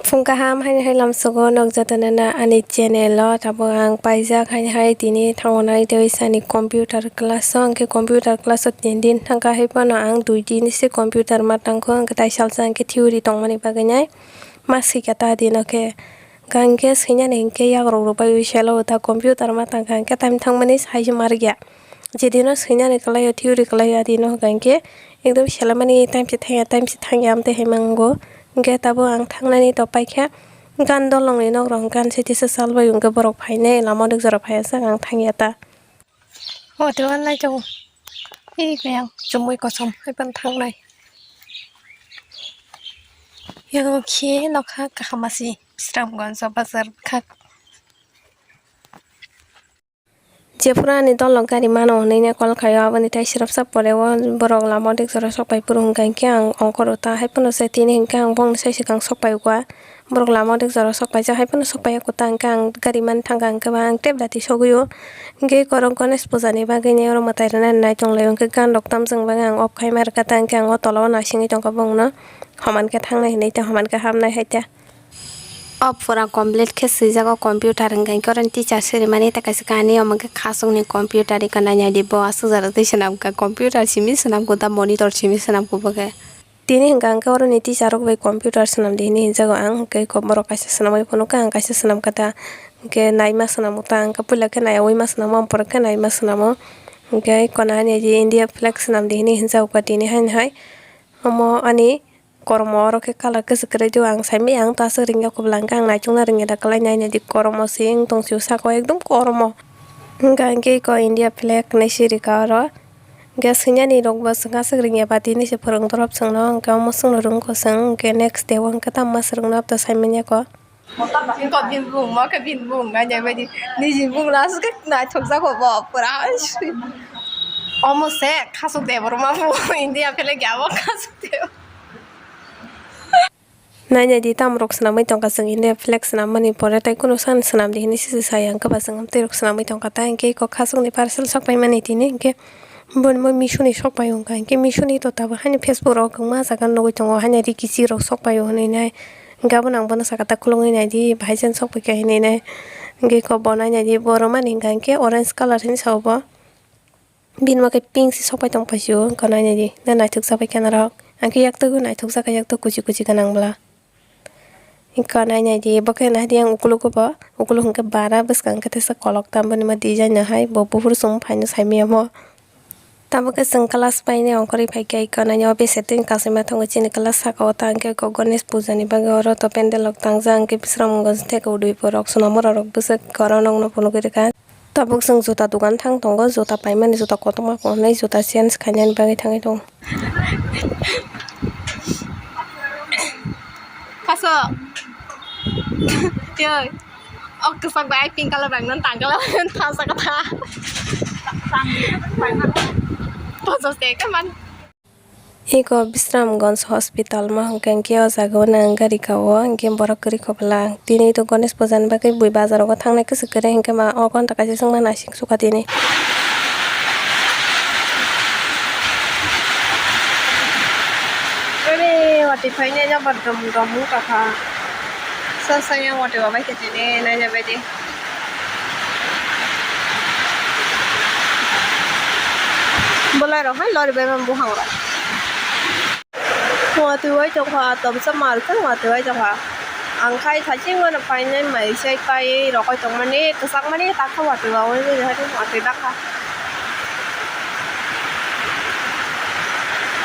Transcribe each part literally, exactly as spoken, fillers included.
Phung kaham haini hai lamsogo nok jotono na ani channel o tabuk ang paijak haini hai tini thango nai tei sani computer class o hwnkhe computer class o tin din thangkha hai phano ang dui din se computer ma tangkho hwnkhe tai salsa hwnkhe theory tongmani bagwi nai ma swikha ta dino khe hwnkhe swinani hwnkhe yakrok rwbai selo ta computer ma tangkha hwnkhe time thangmani sai se ma rwkya. Jedino swinani kwlaio, theory kwlaio, adino hwnkha hwnkhe ekdom selamani time se thangya, time se thangya amtwi hai mango. Hwnkhe tabuk ang thangnani to paikha gan dolongni nok rok hwnkhe ani site se salbai hwnkhe borok phainai lama o dik jora phaiya sak ang thangya ta. O dewan lai tongo. Ei khe ang chumui kosom hai phano thangnai. Yang khe nokha kaham asi Bisramganj o bazar bwkhak. Jephuru ani dolok gari mano hwnwi ne call khaio, aboni tai sirapsa pore o borok lama o dik jora sok pai phuru hwnkha hwnkhe ang ongkhor o ta hai phano se tini hwnkhe ang bongni sai swkang sok pai o kha. Borok lama o dik jora sok paijak hai phano sok pai o kota hwnkhe ang gari mani thangkha hwnkhe ba ang tei bwlati sogwi o. Hwnkhe korok Ganesh puja ni bagwi ne oro mwtai rwnani nai tong lai o hwnkhe gan rok tamjak bagwi ang off khai ma rwkha ta hwnkhe ang o tola o naisingwi tongkha bongno homan khe thangnai hinwi tei homan khe hapnai hai ta. O pura complete khe swijak o computer hwnkhe hwnkhe oro teacher sirimani tei kaisa kani omo khe khasokni computer eka nainai di bo aswk jora tei swnam kha computer simi swnam kho ta monitor simi swnam kho bo khe. Tini hwnkha hwnkhe oro ni teacher rok bai computer swnam di hinwi hinjago ang hwnkhe borok kaisa swnamwi phunukha ang kaisa swnam kha ta hwnkhe naima swnamo ta hwnkhe puila khe naiyawi ma swnamo borok khe naima swnamo hwnkhe eko nai naidi India flag swnam di hinwi hinjago tini haino hai omo ani. Kormo oro khe colour kwchwk kwrwi di o, ang saimanya ang to aswk ringya kubla hwnkhe ang naichukna ringya da kwlai nai naidi kormo se wng tong sio saka o ekdom kormo. Hwnkha hwnkhe eko India flag hinwi sirika oro. Hwnkhe swinani rokbo chwng aswk ringya ba tini se phwrwng dorop chwngno hwnkhe omo chwngno rwngkha chwng hwnkhe next day o hwnkhe tamo ma swrwngno abdo saimanya ko. Wngkha bini bumung, ma khe bini bumung nainai baidi. Nini bumung no aswk khe naithokjago bo, pura sui. Omo se khasuk Debbarma bo India flag ya bo khasuk Debbarma. Nainai di, tamrok swnamwi tongkha chwng India flag swnammani pore, tei kunu san swnam di hinwi sisi sai ang kwbaswng amtwi rok swnamwi tongkha, tei hwnkhe eko khasukni parcel sokpaimani tini hwnkhe. Bo nw Meesho ni sok pai o wngkha, hwnkhe Meesho ni to tabuk haino Facebook rok kwbangma jaga nugwi tongo, haino rikichi rok sok pai o hinwi nai. Hwnkhe abono ang bono saka ta khulugwi naidi, bahai jan sok pai kha hinwi nai. Hwnkhe eko bo nai naidi, bo rwmani hwnkha hwnkhe orange colour hinwi sa o bo. Bini bo khe pink se sok pai tong paisio, eko nai naidi, nw naithok jak pai kha norok. Ang khe yaktwgo naithok jak kha, yaktuk kuchi kuchi gwnang bwla. Eko nai naidi, bo khe nai di ang ukulugo bo, ukuluk hwnkhe bara, bwskang khe teisa kolok ta, boni ma design no hai bo buphuru chumui phaino saimanya bo. Tabuk khe chwng class painai ongkhorwi phaikha, eko nai o bese twi kasaima tongo chini class saka o, ta hwnkhe eko Ganesh puja ni bagwi oro to pendel rok tangjak, hwnkhe Bisramganj theke udui borok swnam oro rok bwswk oro nokno phunugwi rwkha. Tabuk chwng juta dogan thang tongo, juta paimani, juta kotorma kotornai juta change khainani bagwi thangwi tongo. Kaso. Tiyoi. O kwchak bai pink colour bai nang tang colour bai thasa kwtha. Pochos de ka man. Eko Bisramganj hospital ma hwnkhe hwnkhe o jaga o nang gari ka o hwnkhe borok kwrwi khobla tini to Ganesh puja ni bagwi bui bazar rogo thangnai kwchwk kwrwi hwnkhe ma o ghonta kaisa chwngma naising sukha tini. Ore watwi phainai no bo dom dom wngkha kha. Sa sa yang watwi wabai khe tini naina baidi. Bolai rok hai lori bai man buphang rok. Watwi wai tongkha, tomsa mal khe watwi wai tongkha. Ang khai thaching mano painai mai sai kai rokoi tongmani, kwchakmani takha watwi wawi watwi dakha.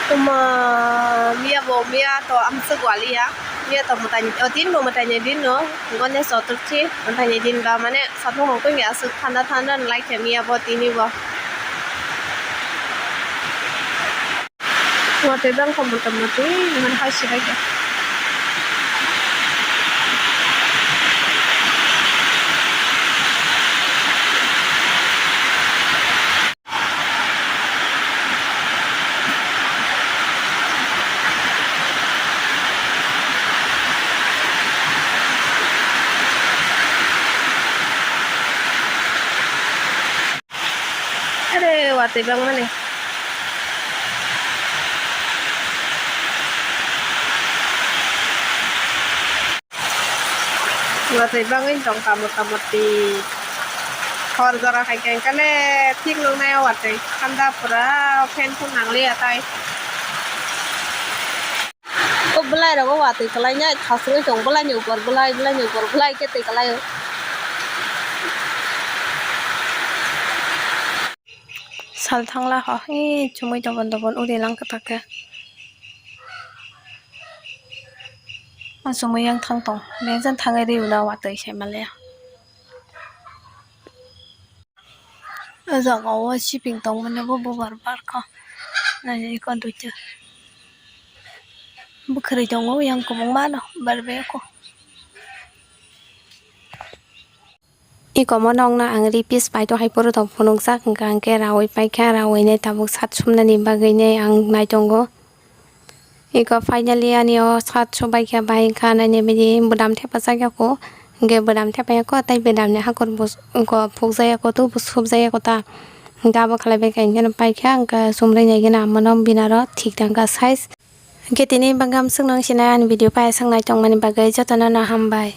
Tuma miya bo miya to amswk waliya. Miya to mwtai, o din bo mwtai ni din no, Ganesh Chaturthi mwtai ni din ba mane satung rok tongya aswk thanda thanda no lai khe miya bo tini bo. Watwi bangkha motamoti, mane hai se bai khe. Are watwi bangmani. Watwi bagwi tongkha mota moti. Hor jora hai khe kale thik nuknai o watwi. Thanda pura fan phung nangliya tai. O bwlai rogo watwi kwlainai khasugwi tong bwlaini upor bwlai bwlaini upor bwlai khe twi kwlaio. Sal thangla ho, ee, chumui dobon dobon uri lang kwtak khe. O chumui yang thang tong, beng jan thangwi ri ulo watwi sai manliya. O jaga o siping tong mani bo bubar barkha, naina iko duita bwkhwrwi tongo yang kwbangma no barbe oko. Iko mo nokno ang ri piece pai to hai puro tong phunukjak, hwnkha hwnkhe raui paikha, raui nai tabuk sat sumnani bagwi nai ang nai tongo. Iko finally ani o sat subaikha, bai wngkha nainai bini bwdam thepajak yako, hwnkhe bwdam thepayako tei bwdamni hakur bo iko phukjak yako, tubu subjak yako ta. Hwnkhe abo khlaibaikha, hwnkhe paikha, hwnkhe sumrwi naikhe na, amono bini aro thik tangkha size. Hwnkhe tini bagwi amswkno wngsinai ani video paisang naitongmani bagwi jotono no hambai.